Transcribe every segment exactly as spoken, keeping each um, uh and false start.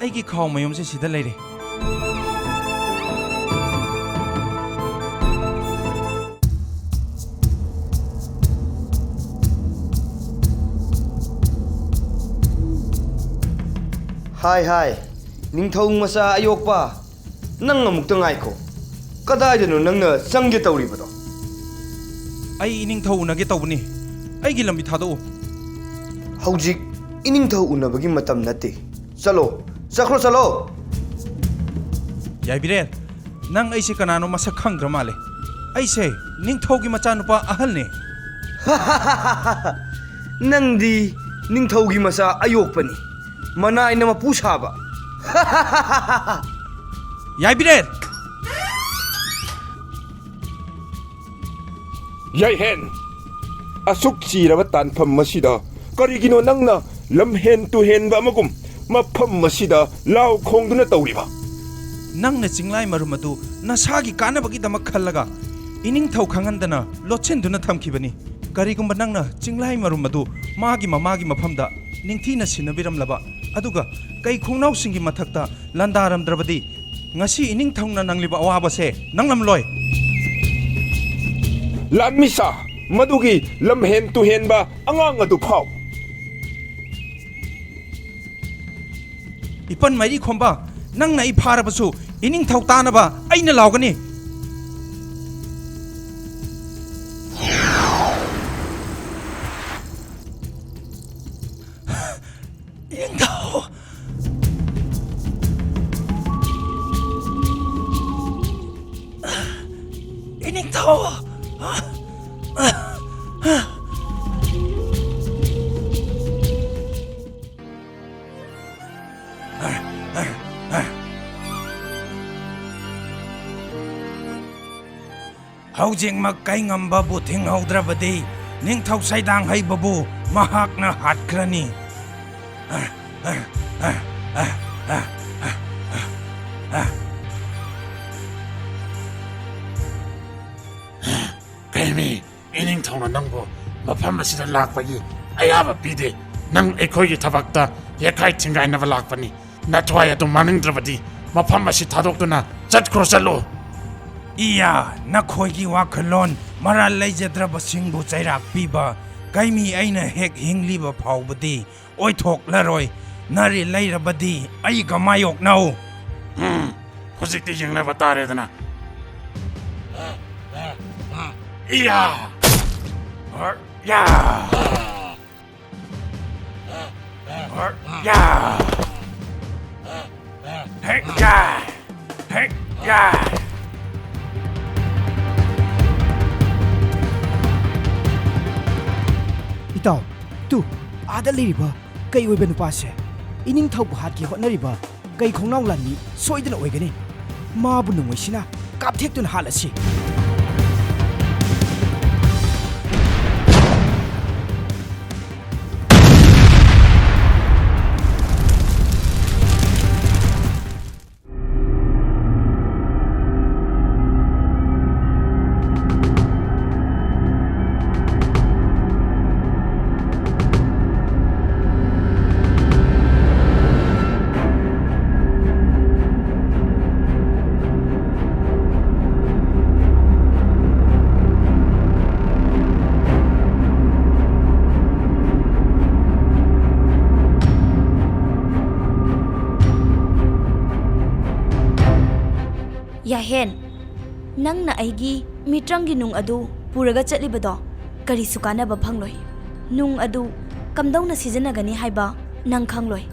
ꯑꯩꯒꯤ ꯈꯥꯎ ꯃꯌꯨꯝꯁꯦ ꯁꯤꯗ ꯂꯩꯔꯦ꯫ ꯍꯥꯏ, ꯍꯥꯏ, ꯅꯤꯡꯊꯧ ꯃꯆꯥ ꯑꯌꯣꯛꯄ, ꯅꯪ ꯑꯃꯨꯛꯇ ꯉꯥꯏꯈꯣ꯫ ꯀꯗꯥꯏꯗꯅꯣ ꯅꯪꯅ ꯆꯪꯒꯦ ꯇꯧꯔꯤꯕꯗꯣ? ꯑꯩ ꯏꯅꯤꯡꯊꯧ ꯎꯅꯒꯦ ꯇꯧꯕꯅꯤ꯫ ꯑꯩꯒꯤ ꯂꯝꯕꯤ ꯊꯥꯗꯣꯛꯎ꯫ ꯍꯧꯖꯤꯛ ꯏꯅꯤꯡꯊꯧ ꯎꯅꯕꯒꯤ ꯃꯇꯝ ꯅꯠꯇꯦ꯫ ꯆꯠꯂꯣ, ꯆꯠꯈ꯭ꯔꯣ, ꯆꯠꯂꯣ꯫ ꯌꯥꯏꯕꯤꯔꯦꯟ, ꯅꯪ ꯑꯩꯁꯦ ꯀꯅꯥꯅꯣ ꯃꯁꯛ ꯈꯪꯗ꯭ꯔ ꯃꯥꯜꯂꯦ꯫ ꯑꯩꯁꯦ ꯅꯤꯡꯊꯧꯒꯤ ꯃꯆꯥꯅꯨꯄꯥ ꯑꯍꯜꯅꯦ꯫ ꯅꯪꯗꯤ ꯅꯤꯡꯊꯧꯒꯤ ꯃꯆꯥ ꯑꯌꯣꯛꯄꯅꯤ, ꯃꯅꯥꯏꯅ ꯃꯄꯨ ꯁꯥꯕ꯫ ꯌꯥꯏꯕꯤꯔꯦꯟ! ꯌꯥꯏꯍꯦꯟ! ꯑꯁꯨꯛ ꯆꯤꯔꯕ ꯇꯥꯟꯐꯝ ꯑꯁꯤꯗ ꯀꯔꯤꯒꯤꯅꯣ ꯅꯪꯅ ꯂꯝꯍꯦꯟ ꯇꯨꯍꯦꯟꯕ ꯑꯃꯒꯨꯝ ꯃꯐꯝ ꯑꯁꯤꯗ ꯂꯥꯎ ꯈꯣꯡꯗꯨꯅ ꯇꯧꯔꯤꯕ? ꯅꯪꯅ ꯆꯤꯡꯂꯥꯏ ꯃꯔꯨꯝ ꯑꯗꯨ ꯅꯁꯥꯒꯤ ꯀꯥꯟꯅꯕꯒꯤꯗꯃꯛ ꯈꯜꯂꯒ ꯏꯅꯤꯡꯊꯧ ꯈꯪꯍꯟꯗꯅ ꯂꯣꯠꯁꯤꯟꯗꯨꯅ ꯊꯝꯈꯤꯕꯅꯤ꯫ ꯀꯔꯤꯒꯨꯝꯕ ꯅꯪꯅ ꯆꯤꯡꯂꯥꯏ ꯃꯔꯨꯝ ꯑꯗꯨ ꯃꯥꯒꯤ ꯃꯃꯥꯒꯤ ꯃꯐꯝꯗ ꯅꯤꯡꯊꯤꯅ ꯁꯤꯟꯅꯕꯤꯔꯝꯂꯕ, ꯑꯗꯨꯒ ꯀꯩ ꯈꯣꯡꯅꯥꯎꯁꯤꯡꯒꯤ ꯃꯊꯛꯇ ꯂꯥꯟꯗꯥꯔꯝꯗ꯭ꯔꯕꯗꯤ, ꯉꯁꯤ ꯏꯅꯤꯡꯊꯧꯅ ꯅꯪꯂꯤꯕ ꯑꯋꯥꯕꯁꯦ ꯅꯪꯂꯝꯂꯣꯏ꯫ ꯂꯥꯟꯃꯤꯁꯥ, ꯃꯗꯨꯒꯤ ꯂꯝꯍꯦꯟ ꯇꯨꯍꯦꯟꯕ ꯑꯉꯥꯡ ꯑꯗꯨ ꯐꯥꯎ꯫ ꯏꯄꯟ ꯃꯩꯔꯤ ꯈꯣꯝꯕ, ꯅꯪꯅ ꯑꯩ ꯐꯥꯔꯕꯁꯨ ꯏꯅꯤꯡꯊꯧ ꯇꯥꯅꯕ ꯑꯩꯅ ꯂꯥꯎꯒꯅꯤ꯫ ꯏꯅꯤꯡꯊꯧ! ꯏꯅꯤꯡꯊꯧ! ꯍꯧꯖꯤꯛꯃꯛ ꯀꯩꯉꯝꯕꯕꯨ ꯊꯤꯡꯍꯧꯗ꯭ꯔꯕꯗꯤ ꯅꯤꯡꯊꯧ ꯁꯩꯗꯥꯡ ꯍꯩꯕꯕꯨ ꯃꯍꯥꯛꯅ ꯍꯥꯠꯈ꯭ꯔꯅꯤ꯫ ꯀꯩꯃꯤ, ꯏꯅꯤꯡꯊꯧꯅ ꯅꯪꯕꯨ ꯃꯐꯝ ꯑꯁꯤꯗ ꯂꯥꯛꯄꯒꯤ ꯑꯌꯥꯕ ꯄꯤꯗꯦ꯫ ꯅꯪ ꯑꯩꯈꯣꯏꯒꯤ ꯊꯕꯛꯇ ꯌꯦꯛꯈꯥꯏ ꯊꯤꯡꯒꯥꯏꯅꯕ ꯂꯥꯛꯄꯅꯤ꯫ ꯅꯊ꯭ꯋꯥꯏ ꯑꯗꯨ ꯃꯥꯡꯅꯤꯡꯗ꯭ꯔꯕꯗꯤ ꯃꯐꯝ ꯑꯁꯤ ꯊꯥꯗꯣꯛꯇꯨꯅ ꯆꯠꯈ꯭ꯔꯣ, ꯆꯠꯂꯣ꯫ ꯏꯌꯥ, ꯅꯈꯣꯏꯒꯤ ꯋꯥꯈꯜꯂꯣꯟ ꯃꯔꯥꯜ ꯂꯩꯖꯗ꯭ꯔꯕꯁꯤꯡꯕꯨ ꯆꯩꯔꯥꯛ ꯄꯤꯕ ꯀꯩꯃꯤ ꯑꯩꯅ ꯍꯦꯛ ꯍꯤꯡꯂꯤꯕ ꯐꯥꯎꯕꯗꯤ ꯑꯣꯏꯊꯣꯛꯂꯔꯣꯏ꯫ ꯅꯥꯔꯦ ꯂꯩꯔꯕꯗꯤ ꯑꯩꯒ ꯃꯥꯌꯣꯛꯅꯧ꯫ ꯎꯝ, ꯍꯧꯖꯤꯛꯇꯤ ꯌꯦꯡꯅꯕ ꯇꯥꯔꯦꯗꯅ꯫ ꯏꯌꯥ! ꯌꯥ! ꯌꯥ! ꯍꯦꯛ ꯌꯥ! ꯍꯦꯛ ꯌꯥ! ꯏꯇꯥꯎ, ꯇꯨ, ꯑꯥꯗ ꯂꯩꯔꯤꯕ ꯀꯩ ꯑꯣꯏꯕ ꯅꯨꯄꯥꯁꯦ ꯏꯅꯤꯡꯊꯧꯕꯨ ꯍꯥꯠꯀꯦ ꯍꯣꯠꯅꯔꯤꯕ ꯀꯩ ꯈꯣꯡꯅꯥꯎ ꯂꯥꯟꯃꯤ ꯁꯣꯏꯗꯅ ꯑꯣꯏꯒꯅꯤ꯫ ꯃꯥꯕꯨ ꯅꯣꯡꯃꯩꯁꯤꯅ ꯀꯥꯞꯊꯦꯛꯇꯨꯅ ꯍꯥꯠꯂꯁꯤ꯫ ꯌꯥꯍꯦꯟ, ꯅꯪꯅ ꯑꯩꯒꯤ ꯃꯤꯇ꯭ꯔꯪꯒꯤ ꯅꯨꯡ ꯑꯗꯨ ꯄꯨꯔꯒ ꯆꯠꯂꯤꯕꯗꯣ ꯀꯔꯤꯁꯨ ꯀꯥꯟꯅꯕ ꯐꯪꯂꯣꯏ꯫ ꯅꯨꯡ ꯑꯗꯨ ꯀꯝꯗꯧꯅ ꯁꯤꯖꯤꯟꯅꯒꯅꯤ ꯍꯥꯏꯕ ꯅꯪ ꯈꯪꯂꯣꯏ꯫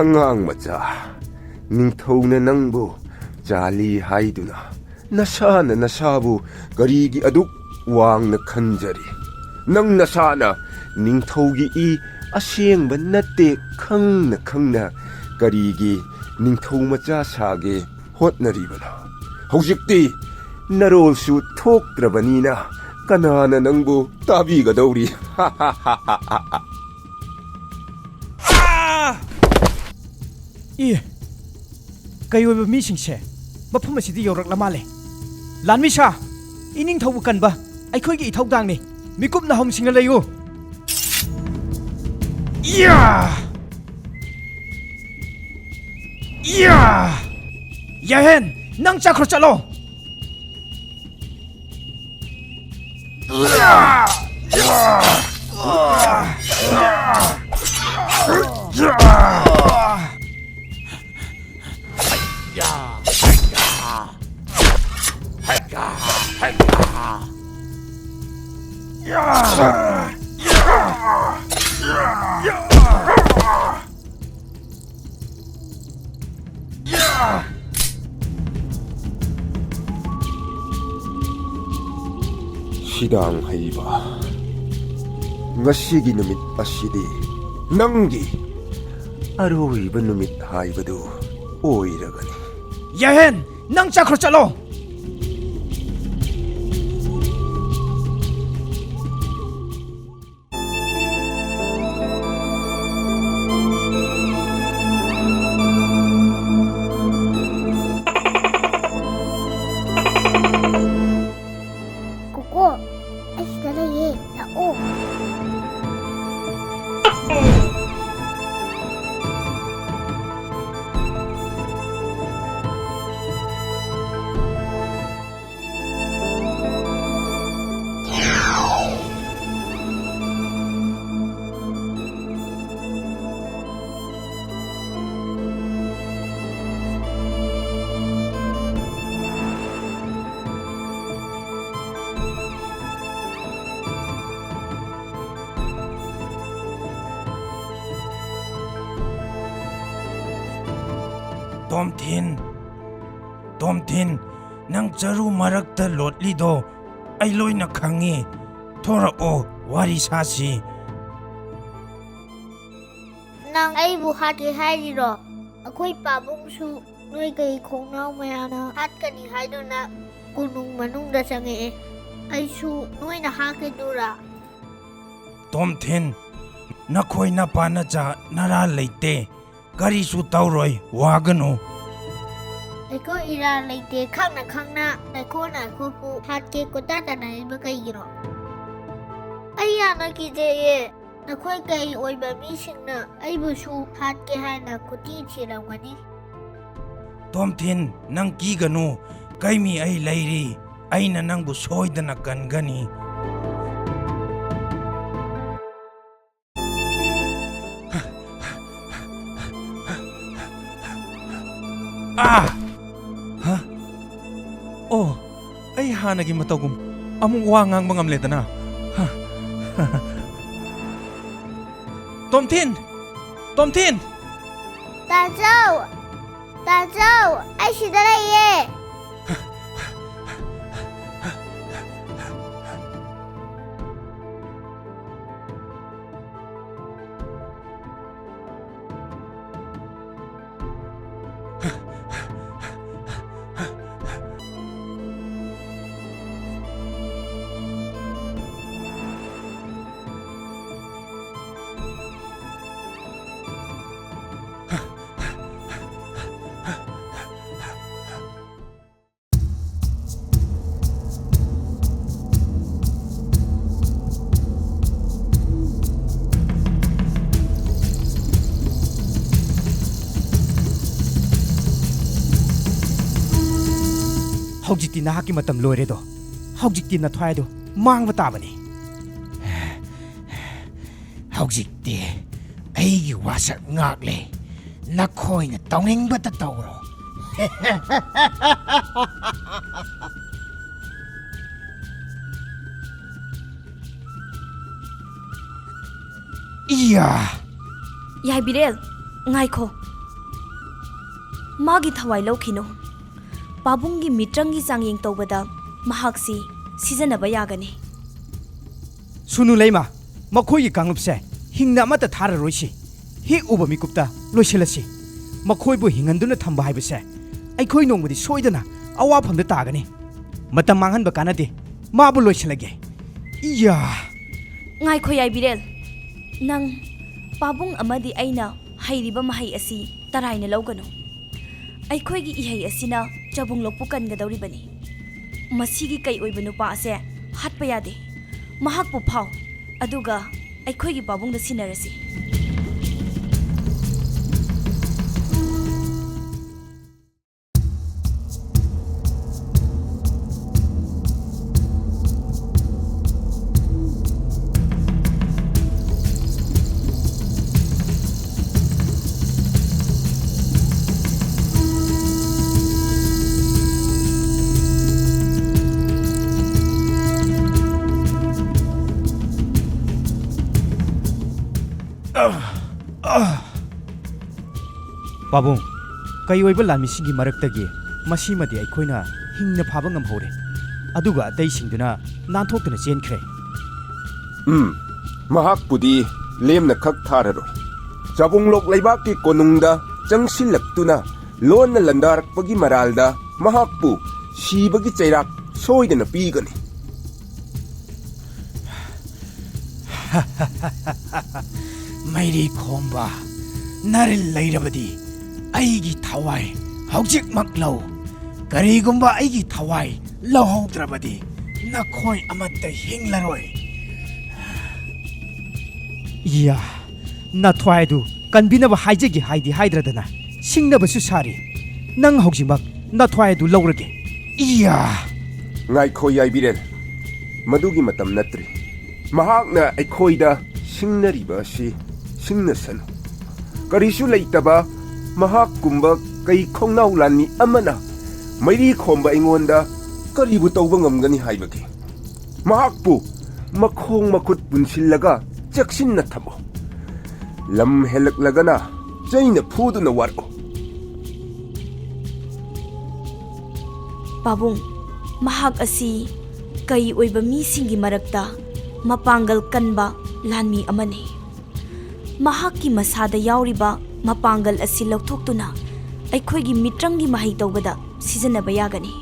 ꯑꯉꯥꯡ ꯃꯆꯥ, ꯅꯤꯡꯊꯧꯅ ꯅꯪꯕꯨ ꯆꯥꯂꯤ ꯍꯥꯏꯗꯨꯅ ꯅꯁꯥꯅ ꯅꯁꯥꯕꯨ ꯀꯔꯤꯒꯤ ꯑꯗꯨꯛ ꯋꯥꯡꯅ ꯈꯟꯖꯔꯤ? ꯅꯪ ꯅꯁꯥꯅ ꯅꯤꯡꯊꯧꯒꯤ ꯏ ꯑꯁꯦꯡꯕ ꯅꯠꯇꯦ ꯈꯪꯅ ꯈꯪꯅ ꯀꯔꯤꯒꯤ ꯅꯤꯡꯊꯧ ꯃꯆꯥ ꯁꯥꯒꯦ ꯍꯣꯠꯅꯔꯤꯕꯅꯣ? ꯍꯧꯖꯤꯛꯇꯤ ꯅꯔꯣꯜꯁꯨ ꯊꯣꯛꯇ꯭ꯔꯕꯅꯤꯅ ꯀꯅꯥꯅ ꯅꯪꯕꯨ ꯇꯥꯕꯤꯒꯗꯧꯔꯤ? ꯑꯥ! ꯏ! ꯀꯩ ꯑꯣꯏꯕ ꯃꯤꯁꯤꯡꯁꯦ ꯃꯐꯝ ꯑꯁꯤꯗ ꯌꯧꯔꯛꯂ ꯃꯥꯜꯂꯦ꯫ ꯂꯥꯟꯃꯤꯁꯥ, ꯏꯅꯤꯡꯊꯧꯕꯨ ꯀꯟꯕ ꯑꯩꯈꯣꯏꯒꯤ ꯏꯊꯧꯗꯥꯡꯅꯤ꯫ ꯃꯤꯀꯨꯞ ꯅꯥꯍꯨꯝꯁꯤꯡꯅ ꯂꯩꯌꯨ꯫ ꯏꯌꯥ! ꯏꯌꯥ! ꯌꯥꯍꯦꯟ, ꯅꯪ ꯆꯠꯈ꯭ꯔꯣ, ꯆꯠꯂꯣ꯫ ꯁꯤꯗꯥꯡ ꯍꯩꯕ, ꯉꯁꯤꯒꯤ ꯅꯨꯃꯤꯠ ꯑꯁꯤꯗꯤ ꯅꯪꯒꯤ ꯑꯔꯣꯏꯕ ꯅꯨꯃꯤꯠ ꯍꯥꯏꯕꯗꯨ ꯑꯣꯏꯔꯒꯅꯤ꯫ ꯌꯥꯍꯦꯟ, ꯅꯪ ꯆꯠꯈ꯭ꯔꯣ, ꯆꯠꯂꯣ꯫ ꯀꯣꯀꯣ, ꯑꯩ ꯁꯤꯗ ꯂꯩꯌꯦ, ꯂꯥꯛꯑꯣ꯫ ꯇꯣꯝꯊꯤꯟ, ꯇꯣꯝꯊꯤꯟ, ꯅꯪ ꯆꯔꯨ ꯃꯔꯛꯇ ꯂꯣꯠꯂꯤꯗꯣ ꯑꯩ ꯂꯣꯏꯅ ꯈꯪꯉꯤ꯫ ꯊꯣꯔꯛꯑꯣ, ꯋꯥꯔꯤ ꯁꯥꯁꯤ꯫ ꯅꯪ ꯑꯩꯕꯨ ꯍꯥꯠꯀꯦ ꯍꯥꯏꯔꯤꯔꯣ? ꯑꯩꯈꯣꯏ ꯄꯥꯕꯨꯡꯁꯨ ꯅꯣꯏ ꯀꯩ ꯈꯣꯡꯅꯥꯎ ꯃꯌꯥꯝꯅ ꯍꯥꯠꯀꯅꯤ ꯍꯥꯏꯗꯨꯅ ꯀꯣꯅꯨꯡ ꯃꯅꯨꯡꯗ ꯆꯪꯉꯛꯑꯦ꯫ ꯑꯩꯁꯨ ꯅꯣꯏꯅ ꯍꯥꯠꯀꯗꯨꯔꯥ? ꯇꯣꯝꯊꯤꯟ, ꯅꯈꯣꯏ ꯅꯄꯥ ꯅꯆꯥ ꯅꯔꯥ ꯂꯩꯇꯦ꯫ ꯀꯔꯤꯁꯨ ꯇꯧꯔꯣꯏ, ꯋꯥꯒꯅꯨ꯫ ꯑꯩꯈꯣꯏ ꯏꯔꯥꯜ ꯂꯩꯇꯦ, ꯈꯪꯅ ꯈꯪꯅ ꯅꯈꯣꯏꯅ ꯑꯩꯈꯣꯏꯕꯨ ꯍꯥꯠꯀꯦ ꯀꯣꯏꯇꯥꯟ ꯇꯥꯟꯅꯔꯤꯕ ꯀꯩꯒꯤꯅꯣ? ꯑꯩ ꯌꯥꯝꯅ ꯀꯤꯖꯩꯌꯦ꯫ ꯅꯈꯣꯏ ꯀꯩ ꯑꯣꯏꯕ ꯃꯤꯁꯤꯡꯅ ꯑꯩꯕꯨꯁꯨ ꯍꯥꯠꯀꯦ ꯍꯥꯏꯅ ꯀꯣꯏꯊꯤ ꯊꯤꯔꯝꯒꯅꯤ꯫ ꯇꯣꯝꯊꯤꯟ, ꯅꯪ ꯀꯤꯒꯅꯨ, ꯀꯩꯃꯤ ꯑꯩ ꯂꯩꯔꯤ꯫ ꯑꯩꯅ ꯅꯪꯕꯨ ꯁꯣꯏꯗꯅ ꯀꯟꯒꯅꯤ꯫ ꯑꯥ! ꯍꯥ? ꯑꯣ, ꯑꯩ ꯍꯥꯟꯅꯒꯤ ꯃꯇꯧꯒꯨꯝ ꯑꯃꯨꯛ ꯋꯥ ꯉꯥꯡꯕ ꯉꯝꯂꯦꯗꯅ꯫ ꯍꯥ? ꯇꯣꯝꯊꯤꯟ! ꯇꯣꯝꯊꯤꯟ! ꯇꯥꯖꯧ! ꯇꯥꯖꯧ! ꯑꯩ ꯁꯤꯗ ꯂꯩꯌꯦ! ꯍꯧꯖꯤꯛꯇꯤ ꯅꯍꯥꯛꯀꯤ ꯃꯇꯝ ꯂꯣꯏꯔꯦꯗꯣ꯫ ꯍꯧꯖꯤꯛꯇꯤ ꯅꯊ꯭ꯋꯥꯏꯗꯣ ꯃꯥꯡꯕ ꯇꯥꯕꯅꯤ꯫ ꯍꯧꯖꯤꯛꯇꯤ ꯑꯩꯒꯤ ꯋꯥꯁꯛ ꯉꯥꯛꯂꯦ꯫ ꯅꯈꯣꯏꯅ ꯇꯧꯅꯤꯡꯕꯇ ꯇꯧꯔꯣ꯫ ꯏꯌꯥ! ꯌꯥꯏꯕꯤꯔꯦꯜ, ꯉꯥꯏꯈꯣ꯫ ꯃꯥꯒꯤ ꯊꯋꯥꯏ ꯂꯧꯈꯤꯅꯨ꯫ ꯄꯥꯕꯨꯡꯒꯤ ꯃꯤꯇ꯭ꯔꯪꯒꯤ ꯆꯥꯡꯌꯦꯡ ꯇꯧꯕꯗ ꯃꯍꯥꯛꯁꯤ ꯁꯤꯖꯤꯟꯅꯕ ꯌꯥꯒꯅꯤ꯫ ꯁꯨꯅꯨ ꯂꯩꯃ, ꯃꯈꯣꯏꯒꯤ ꯀꯥꯡꯂꯨꯞꯁꯦ ꯍꯤꯡꯅ ꯑꯃꯠꯇ ꯊꯥꯔꯔꯣꯏꯁꯤ꯫ ꯍꯦꯛ ꯎꯕ ꯃꯤꯀꯨꯞꯇ ꯂꯣꯏꯁꯤꯜꯂꯁꯤ꯫ ꯃꯈꯣꯏꯕꯨ ꯍꯤꯡꯍꯟꯗꯨꯅ ꯊꯝꯕ ꯍꯥꯏꯕꯁꯦ ꯑꯩꯈꯣꯏ ꯅꯣꯡꯃꯗꯤ ꯁꯣꯏꯗꯅ ꯑꯋꯥꯐꯝꯗ ꯇꯥꯒꯅꯤ꯫ ꯃꯇꯝ ꯃꯥꯡꯍꯟꯕ ꯀꯥꯟꯅꯗꯦ꯫ ꯃꯥꯕꯨ ꯂꯣꯏꯁꯤꯜꯂꯒꯦ꯫ ꯏꯌꯥ! ꯉꯥꯏꯈꯣ ꯌꯥꯏꯕꯤꯔꯦꯜ, ꯅꯪ ꯄꯥꯕꯨꯡ ꯑꯃꯗꯤ ꯑꯩꯅ ꯍꯩꯔꯤꯕ ꯃꯍꯩ ꯑꯁꯤ ꯇꯔꯥꯏꯅ ꯂꯧꯒꯅꯨ꯫ ꯑꯩꯈꯣꯏꯒꯤ ꯏꯍꯩ ꯑꯁꯤꯅ ꯆꯥꯕꯨꯡꯂꯣꯛꯄꯨ ꯀꯟꯒꯗꯧꯔꯤꯕꯅꯤ꯫ ꯃꯁꯤꯒꯤ ꯀꯩ ꯑꯣꯏꯕ ꯅꯨꯄꯥ ꯑꯁꯦ ꯍꯥꯠꯄ ꯌꯥꯗꯦ꯫ ꯃꯍꯥꯛꯄꯨ ꯐꯥꯎ, ꯑꯗꯨꯒ ꯑꯩꯈꯣꯏꯒꯤ ꯄꯥꯕꯨꯡꯗ ꯁꯤꯟꯅꯔꯁꯤ꯫ ꯄꯥꯕꯨꯡ, ꯀꯩ ꯑꯣꯏꯕ ꯂꯥꯟꯃꯤꯁꯤꯡꯒꯤ ꯃꯔꯛꯇꯒꯤ ꯃꯁꯤꯃꯗꯤ ꯑꯩꯈꯣꯏꯅ ꯍꯤꯡꯅ ꯐꯥꯕ ꯉꯝꯍꯧꯔꯦ, ꯑꯗꯨꯒ ꯑꯇꯩꯁꯤꯡꯗꯨꯅ ꯅꯥꯟꯊꯣꯛꯇꯨꯅ ꯆꯦꯟꯈ꯭ꯔꯦ꯫ ꯎꯝ, ꯃꯍꯥꯛꯄꯨꯗꯤ ꯂꯦꯝꯅ ꯈꯛ ꯊꯥꯔꯔꯣꯏ꯫ ꯆꯥꯕꯨꯡꯂꯣꯛ ꯂꯩꯕꯥꯛꯀꯤ ꯀꯣꯅꯨꯡꯗ ꯆꯪꯁꯤꯜꯂꯛꯇꯨꯅ ꯂꯣꯟꯅ ꯂꯥꯟꯗꯥꯔꯛꯄꯒꯤ ꯃꯔꯥꯜꯗ ꯃꯍꯥꯛꯄꯨ ꯁꯤꯕꯒꯤ ꯆꯩꯔꯥꯛ ꯁꯣꯏꯗꯅ ꯄꯤꯒꯅꯤ꯫ ꯃꯩꯔꯤ ꯈꯣꯝꯕ, ꯅꯔꯤꯜ ꯂꯩꯔꯕꯗꯤ ꯑꯩꯒꯤ ꯊꯋꯥꯏ ꯍꯧꯖꯤꯛꯃꯛ ꯂꯧ꯫ ꯀꯔꯤꯒꯨꯝꯕ ꯑꯩꯒꯤ ꯊꯋꯥꯏ ꯂꯧꯍꯧꯗ꯭ꯔꯕꯗꯤ ꯅꯈꯣꯏ ꯑꯃꯠꯇ ꯍꯤꯡꯂꯔꯣꯏ꯫ ꯏꯌꯥ, ꯅꯊ꯭ꯋꯥꯏ ꯑꯗꯨ ꯀꯟꯕꯤꯅꯕ ꯍꯥꯏꯖꯒꯦ ꯍꯥꯏꯗꯤ ꯍꯥꯏꯗ꯭ꯔꯗꯅ ꯁꯤꯡꯅꯕꯁꯨ ꯁꯥꯔꯤ꯫ ꯅꯪ ꯍꯧꯖꯤꯛꯃꯛ ꯅꯊ꯭ꯋꯥꯏ ꯑꯗꯨ ꯂꯧꯔꯒꯦ꯫ ꯏꯌꯥ! ꯉꯥꯏꯈꯣ ꯌꯥꯏꯕꯤꯔꯦꯜ, ꯃꯗꯨꯒꯤ ꯃꯇꯝ ꯅꯠꯇ꯭ꯔꯤ꯫ ꯃꯍꯥꯛꯅ ꯑꯩꯈꯣꯏꯗ ꯁꯤꯡꯅꯔꯤꯕ ꯑꯁꯤ ꯁꯤꯡꯅꯁꯅꯨ꯫ ꯀꯔꯤꯁꯨ ꯂꯩꯇꯕ ꯃꯍꯥꯛꯀꯨꯝꯕ ꯀꯩ ꯈꯣꯡꯅꯥꯎ ꯂꯥꯟꯃꯤ ꯑꯃꯅ ꯃꯩꯔꯤ ꯈꯣꯝꯕ ꯑꯩꯉꯣꯟꯗ ꯀꯔꯤꯕꯨ ꯇꯧꯕ ꯉꯝꯒꯅꯤ ꯍꯥꯏꯕꯒꯦ? ꯃꯍꯥꯛꯄꯨ ꯃꯈꯣꯡ ꯃꯈꯨꯠ ꯄꯨꯟꯁꯤꯜꯂꯒ ꯆꯦꯛꯁꯤꯟꯅ ꯊꯝꯃꯨ꯫ ꯂꯝ ꯍꯦꯜꯂꯛꯂꯒꯅ ꯆꯩꯅ ꯐꯨꯗꯨꯅ ꯋꯥꯔꯛꯎ꯫ ꯄꯥꯕꯨꯡ, ꯃꯍꯥꯛ ꯑꯁꯤ ꯀꯩ ꯑꯣꯏꯕ ꯃꯤꯁꯤꯡꯒꯤ ꯃꯔꯛꯇ ꯃꯄꯥꯡꯒꯜ ꯀꯟꯕ ꯂꯥꯟꯃꯤ ꯑꯃꯅꯤ꯫ ꯃꯍꯥꯛꯀꯤ ꯃꯁꯥꯗ ꯌꯥꯎꯔꯤꯕ ꯃꯄꯥꯡꯒꯜ ꯑꯁꯤ ꯂꯧꯊꯣꯛꯇꯨꯅ ꯑꯩꯈꯣꯏꯒꯤ ꯃꯤꯇ꯭ꯔꯪꯒꯤ ꯃꯍꯩ ꯇꯧꯕꯗ ꯁꯤꯖꯤꯟꯅꯕ ꯌꯥꯒꯅꯤ꯫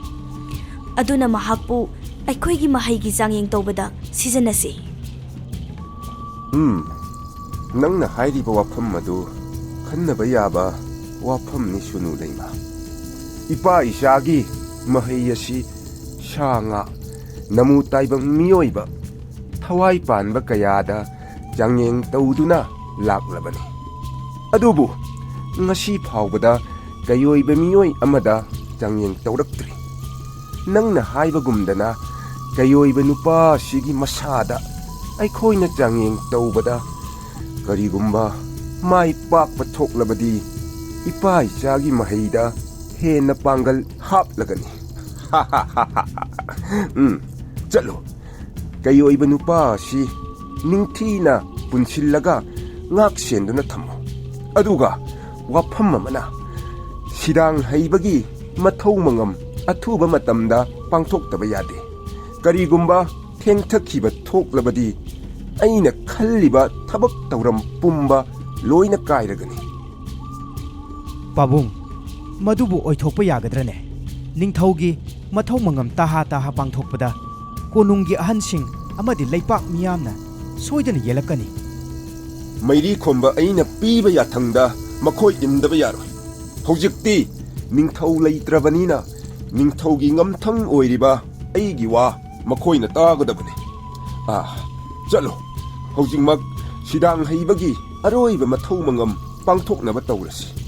ꯑꯗꯨꯅ ꯃꯍꯥꯛꯄꯨ ꯑꯩꯈꯣꯏꯒꯤ ꯃꯍꯩꯒꯤ ꯆꯥꯡꯌꯦꯡ ꯇꯧꯕꯗ ꯁꯤꯖꯤꯟꯅꯁꯤ꯫ ꯎꯝ, ꯅꯪꯅ ꯍꯥꯏꯔꯤꯕ ꯋꯥꯐꯝ ꯑꯗꯨ ꯈꯟꯅꯕ ꯌꯥꯕ ꯋꯥꯐꯝꯅꯤ, ꯁꯨꯅꯨ ꯂꯩꯃ꯫ ꯏꯄꯥ ꯏꯆꯥꯒꯤ ꯃꯍꯩ ꯑꯁꯤ ꯁꯥ ꯉꯥ, ꯅꯃꯨ ꯇꯥꯏꯕꯪ ꯃꯤꯑꯣꯏꯕ, ꯊꯋꯥꯏ ꯄꯥꯟꯕ ꯀꯌꯥꯗ ꯆꯥꯡꯌꯦꯡ ꯇꯧꯗꯨꯅ ꯂꯥꯛꯂꯕꯅꯤ꯫ ꯑꯗꯨꯕꯨ ꯉꯁꯤ ꯐꯥꯎꯕꯗ ꯀꯩꯑꯣꯏꯕ ꯃꯤꯑꯣꯏ ꯑꯃꯗ ꯆꯥꯡꯌꯦꯡ ꯇꯧꯔꯛꯇ꯭ꯔꯤ꯫ ꯅꯪꯅ ꯍꯥꯏꯕꯒꯨꯝꯗꯅ ꯀꯩꯑꯣꯏꯕ ꯅꯨꯄꯥ ꯑꯁꯤꯒꯤ ꯃꯁꯥꯗ ꯑꯩꯈꯣꯏꯅ ꯆꯥꯡꯌꯦꯡ ꯇꯧꯕꯗ ꯀꯔꯤꯒꯨꯝꯕ ꯃꯥꯏ ꯄꯥꯛꯄ ꯊꯣꯛꯂꯕꯗꯤ ꯏꯄꯥ ꯏꯆꯥꯒꯤ ꯃꯍꯩꯗ ꯍꯦꯟꯅ ꯄꯥꯡꯒꯜ ꯍꯥꯞꯂꯒꯅꯤ꯫ ꯎꯝ, ꯆꯠꯂꯣ꯫ ꯀꯩꯑꯣꯏꯕ ꯅꯨꯄꯥ ꯑꯁꯤ ꯅꯤꯡꯊꯤꯅ ꯄꯨꯟꯁꯤꯜꯂꯒ ꯉꯥꯛ ꯁꯦꯟꯗꯨꯅ ꯊꯝꯃꯨ꯫ ꯑꯗꯨꯒ ꯋꯥꯐꯝ ꯑꯃꯅ, ꯁꯤꯗꯥꯡ ꯍꯩꯕꯒꯤ ꯃꯊꯧ ꯃꯉꯝ ꯑꯊꯨꯕ ꯃꯇꯝꯗ ꯄꯥꯡꯊꯣꯛꯇꯕ ꯌꯥꯗꯦ꯫ ꯀꯔꯤꯒꯨꯝꯕ ꯊꯦꯡꯊꯈꯤꯕ ꯊꯣꯛꯂꯕꯗꯤ ꯑꯩꯅ ꯈꯜꯂꯤꯕ ꯊꯕꯛ ꯊꯧꯔꯝ ꯄꯨꯝꯕ ꯂꯣꯏꯅ ꯀꯥꯏꯔꯒꯅꯤ꯫ ꯄꯥꯕꯨꯡ, ꯃꯗꯨꯕꯨ ꯑꯣꯏꯊꯣꯛꯄ ꯌꯥꯒꯗ꯭ꯔꯅꯦ? ꯅꯤꯡꯊꯧꯒꯤ ꯃꯊꯧ ꯃꯉꯝ ꯇꯍꯥ ꯇꯍꯥ ꯄꯥꯡꯊꯣꯛꯄꯗ ꯀꯣꯅꯨꯡꯒꯤ ꯑꯍꯟꯁꯤꯡ ꯑꯃꯗꯤ ꯂꯩꯄꯥꯛ ꯃꯤꯌꯥꯝꯅ ꯁꯣꯏꯗꯅ ꯌꯦꯜꯂꯛꯀꯅꯤ꯫ ꯃꯩꯔꯤ ꯈꯣꯝꯕ ꯑꯩꯅ ꯄꯤꯕ ꯌꯥꯊꯪꯗ ꯃꯈꯣꯏ ꯏꯟꯗꯕ ꯌꯥꯔꯣꯏ꯫ ꯍꯧꯖꯤꯛꯇꯤ ꯅꯤꯡꯊꯧ ꯂꯩꯇ꯭ꯔꯕꯅꯤꯅ ꯅꯤꯡꯊꯧꯒꯤ ꯉꯝꯊꯪ ꯑꯣꯏꯔꯤꯕ ꯑꯩꯒꯤ ꯋꯥ ꯃꯈꯣꯏꯅ ꯇꯥꯒꯗꯕꯅꯤ꯫ ꯑꯥ, ꯆꯠꯂꯣ꯫ ꯍꯧꯖꯤꯛꯃꯛ ꯁꯤꯗꯥꯡ ꯍꯩꯕꯒꯤ ꯑꯔꯣꯏꯕ ꯃꯊꯧ ꯃꯉꯝ ꯄꯥꯡꯊꯣꯛꯅꯕ ꯇꯧꯔꯁꯤ꯫